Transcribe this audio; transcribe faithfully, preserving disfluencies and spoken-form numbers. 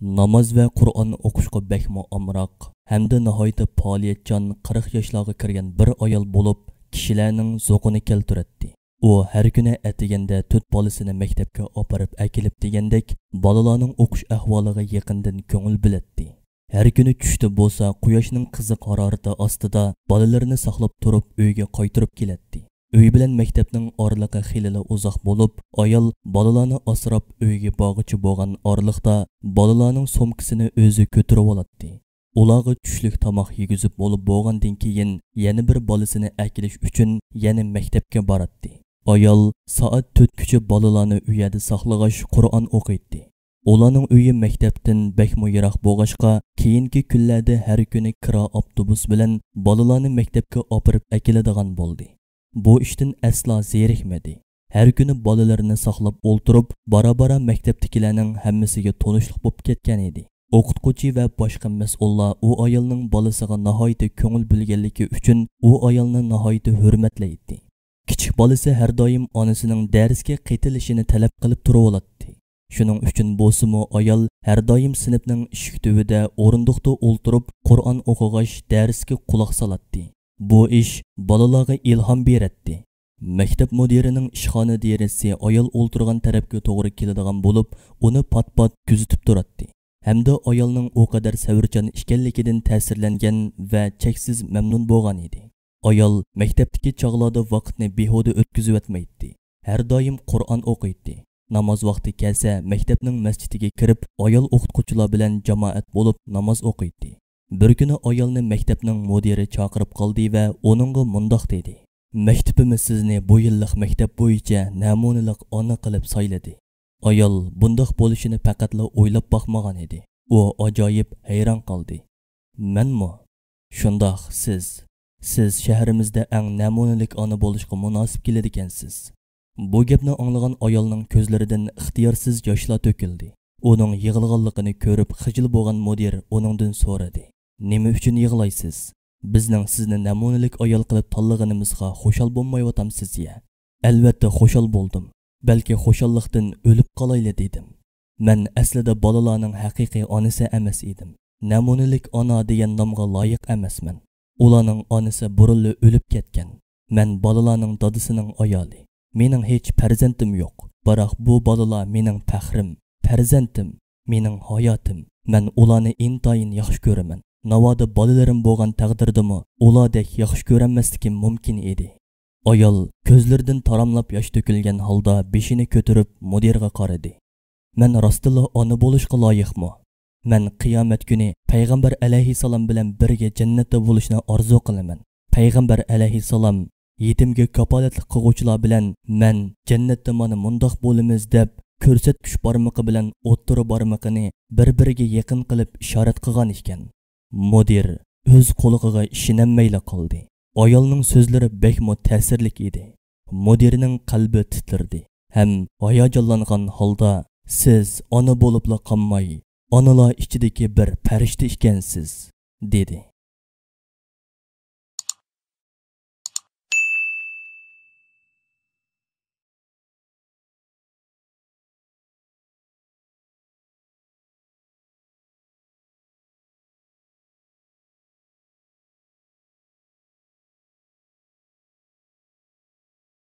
ناماز ۋە قۇرئان ئوقۇشقا بەكمۇ ئامراق ھەمدە ناھايىتى پائالىيەتچان قىرىق ياشلارغا كىرگەن بىر ئايال بولۇپ، كىشىلەرنىڭ زوقىنى كەلتۈرەتتى. ئۇ ھەر كۈنى ئەتىگەندە تۆت بالىسىنى مەكتەپكە ئاپىرىپ ئەكېلىپ دېگەندەك بالىلارنىڭ ئوقۇش ئەھۋالىغا يېقىندىن كۆڭۈل بۆلەتتى. ھەر كۈنى چۈشتە بولسا قۇياشنىڭ قىزىق ھارارىتى ئاستىدا بالىلىرىنى ساقلاپ تۇرۇپ ئۆيگە قايتۇرۇپ كېلەتتى. ئۆي بىلەن مەكتەپنىڭ ئارىلىقى خېلىلا ئۇزاق بولۇپ، ئايال بالىلارنى ئاسراپ ئۆيگە بارغۇچە بولغان ئارىلىقتا بالىلارنىڭ سومكىسىنى ئۆزى كۆتۈرۈۋالاتتى. ئۇلارغا چۈشلۈك تاماق يېگۈزۈپ بولۇپ بولغاندىن كېيىن، يەنە بىر بالىسىنى ئەكېلىش ئۈچۈن يەنە مەكتەپكە باراتتى. ئايال سائەت تۆتكىچە بالىلارنى ئۇ يەردە ساقلىغاچ، قۇرئان ئوقۇيتتى. ئۇلارنىڭ ئۆيى مەكتەپتىن بەكمۇ يىراق بولغاچقا، كېيىنكى كۈنلەردە ھەر كۈنى كىرا ئاپتوبۇس بىلەن بالىلارنى مەكتەپكە ئاپىرىپ ئەكېلىدىغان بولدى. بۇ ئىشتىن ئەسلا زېرىكمىدى. ھەر كۈنى بالىلىرىنى ساقلاپ ئولتۇرۇپ، بارا-بارا مەكتەپتىكىلەرنىڭ ھەممىسىگە تونۇشلۇق بولۇپ كەتكەن ئىدى. ئوقۇتقۇچى ۋە باشقا مەسئۇللار ئۇ ئايالنىڭ بالىسىغا ناھايىتى كۆڭۈل بۆلگەنلىكى ئۈچۈن ئۇ ئايالنى ناھايىتى ھۆرمەتلەيتتى. كىچىك بالىسى ھەر دائىم ئانىسىنىڭ دەرسكە قېتىلىشىنى تەلەپ قىلىپ تۇرۇۋالاتتى. شۇنىڭ ئۈچۈن بولسىمۇ ئايال ھەر دائىم سىنىپنىڭ ئىشىك تۈۋىدە ئورۇندۇقتا ئولتۇرۇپ قۇرئان ئوقۇغاچ دەرسكە قۇلاق سالاتتى. بۇ ئىش بالىلارغا ئىلھام بېرەتتى. مەكتەپ مۇدىرىنىڭ ئىشخانا دېرىزىسى ئايال ئولتۇرغان تەرەپكە توغرا كېلىدىغان بولۇپ، ئۇنى پات-پات كۆزىتىپ تۇراتتى. ھەمدە ئايالنىڭ ئۇ قەدەر سەۋرچان ئىكەنلىكىدىن تەسىرلەنگەن ۋە چەكسىز مەمنۇن بولغان ئىدى. ئايال مەكتەپتىكى چاغلاردا ۋاقىتنى بىھۇدە ئۆتكۈزۈۋەتمەيتتى. ھەر دائىم قۇرئان ئوقۇيتتى. ناماز ۋاقتى كەلسە، مەكتەپنىڭ مەسچىتىگە كىرىپ، ئايال ئوقۇتقۇچىلار بىلەن جامائەت بولۇپ ناماز ئوقۇيتتى. بىر كۈنى ئايالنى مەكتەپنىڭ مۇدىرى چاقىرىپ قالدى ۋە ئۇنىڭغا مۇنداق دېدى: «مەكتىپىمىز سىزنى بۇ يىللىق مەكتەپ بويىچە نەمۇنىلىق ئانا قىلىپ سايلىدى.» ئايال بۇنداق بولۇشىنى پەقەتلا ئويلاپ باقمىغان ئىدى. ئۇ ئاجايىپ ھەيران قالدى. «مەنمۇ؟» «شۇنداق، سىز. سىز شەھىرىمىزدە ئەڭ نەمۇنىلىك ئانا بولۇشقا مۇناسىپ كېلىدىكەنسىز.» بۇ گەپنى ئاڭلىغان ئايالنىڭ كۆزلىرىدىن ئىختىيارسىز ياشلار تۆكۈلدى. ئۇنىڭ يىغلىغانلىقىنى كۆرۈپ خىجىل بولغان مۇدىر ئۇنىڭدىن سورىدى: «نېمە ئۈچۈن يىغلايسىز؟ بىزنىڭ سىزنى نەمۇنىلىك ئايال قىلىپ تاللىغىنىمىزغا خۇشال بولمايۋاتامسىز يا؟» «ئەلۋەتتە خۇشال بولدۇم، بەلكى خۇشاللىقتىن ئۆلۈپ قالايلى دېدىم. مەن ئەسلىدە بالىلارنىڭ ھەقىقىي ئانىسى ئەمەس ئىدىم. نەمۇنىلىك ئانا دېگەن نامغا لايىق ئەمەسمەن. ئۇلارنىڭ ئانىسى بۇرۇنلا ئۆلۈپ كەتكەن. مەن بالىلارنىڭ دادىسىنىڭ ئايالى. مېنىڭ ھېچ پەرزەنتىم يوق. بىراق بۇ بالىلار مېنىڭ پەخرىم، پەرزەنتىم، مېنىڭ ھاياتىم. مەن ئۇلارنى ئىنتايىن ياخشى كۆرىمەن. ناۋادا بالىلىرىم بولغان تەقدىردىمۇ، ئۇلاردەك ياخشى كۆرەلمەسلىكىم مۇمكىن ئىدى.» ئايال كۆزلىرىدىن تاراملاپ ياش تۆكۈلگەن ھالدا بېشىنى كۆتۈرۈپ مۇدىرغا قارىدى. «مەن راستتىنلا ئانا بولۇشقا لايىقمۇ؟ مەن قىيامەت كۈنى پەيغەمبەر ئەلەيھىسسالام بىلەن بىرگە جەننەتتە بولۇشنى ئارزۇ قىلىمەن. پەيغەمبەر ئەلەيھىسسالام يېتىمگە كاپالەتلىك قىلغۇچىلار بىلەن مەن جەننەتتە مانا مۇنداق بولىمىز دەپ كۆرسەتكۈچ بارمىقى بىلەن ئوتتۇرا بارمىقىنى بىر-بىرىگە يېقىن قىلىپ ئىشارەت قىلغان ئىكەن.» مۇدىر ئۆز قۇلىقىغا ئىشىنەلمەيلا قالدى. ئايالنىڭ سۆزلىرى بەكمۇ تەسىرلىك ئىدى. مۇدىرنىڭ قەلبى تىترىدى ھەم ھاياجانلانغان ھالدا، «سىز ئانا بولۇپلا قالماي، ئانىلار ئىچىدىكى بىر پەرىشتە ئىكەنسىز» دېدى.